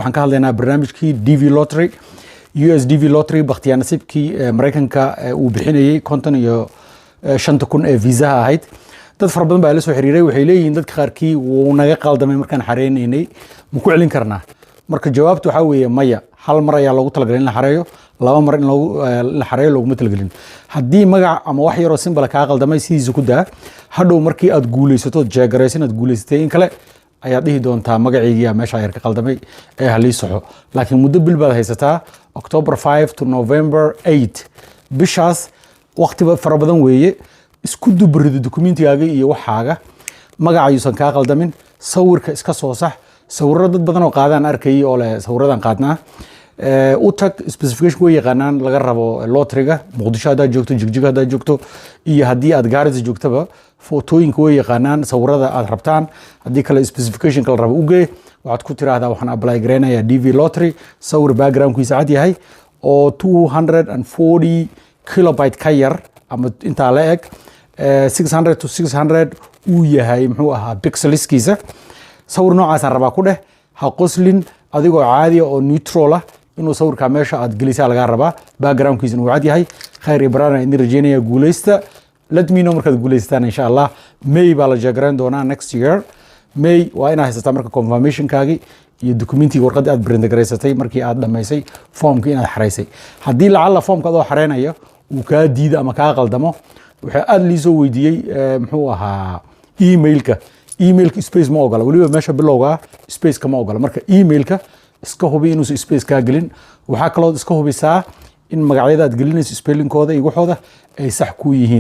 Waxaan ka hadlaynaa barnaamijkii DV Lottery, US DV Lottery, bakhtiyaa nasiibkii Maraykanka uu bixinayey 55,000 ee viisaha ahayd. Dad fara badan baa la soo xiriiray. Waxay leeyihiin dadka qaarkii, "Wuu naga qaldamay markaan xareynaynay, ma ku celin karnaa?" Marka jawaabtu waxaa weeye maya. Hal mar ayaa loogu talagalay in la xareeyo, laba mar in la xareeyo looguma talagelin. Haddii magac ama wax yaroo simple kaa qaldamay, sidiisa ku daa. Hadhow markii aad guuleysato, jeegarayso inaad guuleysatay in kale, ayaad dhihi doontaa, "Magacaygiia meesha yar ka qaldamay ee halii soxo." Laakiin muddo bil baad haysataa, October 5 to November 8. Bishaas waqtiba fara badan weeye. Isku dubarido dukumentigaaga iyo waxaaga. Magaca yuusan kaa qaldamin, sawirka iska soo sax. Sawirro dad badan oo qaadaan arkayay oo leh sawiradan qaadnaa. U tag, specification way yaqaanaan laga rabo lotteryga. Muqdisho haddaad joogto, Jigjigo haddaad joogto iyo haddii aad Gaarisa joogtaba, footooyinka way yaqaanaan, sawirada aad rabtaan. Haddii kale, specificationka la rabo ugee. Waxaad ku tiraahdaa, "Waxaan apply gareynayaa DV Lottery, sawir backgroundkiisa cad yahay oo 240 kilobyte ka yar ama intaa la eg, 600 to 600 uu yahay, muxuu ahaa, pixelskiisa. Sawir noocaasaan rabaa," ku dheh. Ha qoslin, adigoo caadiya oo neutral ah inuu sawirkaa meesha aad gelisaa lagaa rabaa, backgroundkiisana uu cad yahay. Khayr iyo baraan idin rajeynaya. Guuleysta. Let me know markaad guuleystaan, insha Allah. May baa la jeegarayn doonaa, next year May. Waa inaad haysataa marka confirmationkaagi iyo documentigii, warqaddii aad print garaysatay markii aad dhamaysay foomkii inaad xaraysay. Haddii lacalla foomka adoo xareynayo uu kaa diido ama kaa qaldamo, waxaa aada liisoo weydiiyey, muxuu ahaa, emailka. Emailka space ma ogola, weliba meesha bilowga spaceka ma ogola. Marka emailka iska hubi inuusan space kaa gelin. Waxaa kaloo iska hubisaa in magacyada aad gelinayso spellingkooda iyo waxooda ay sax ku yihiin.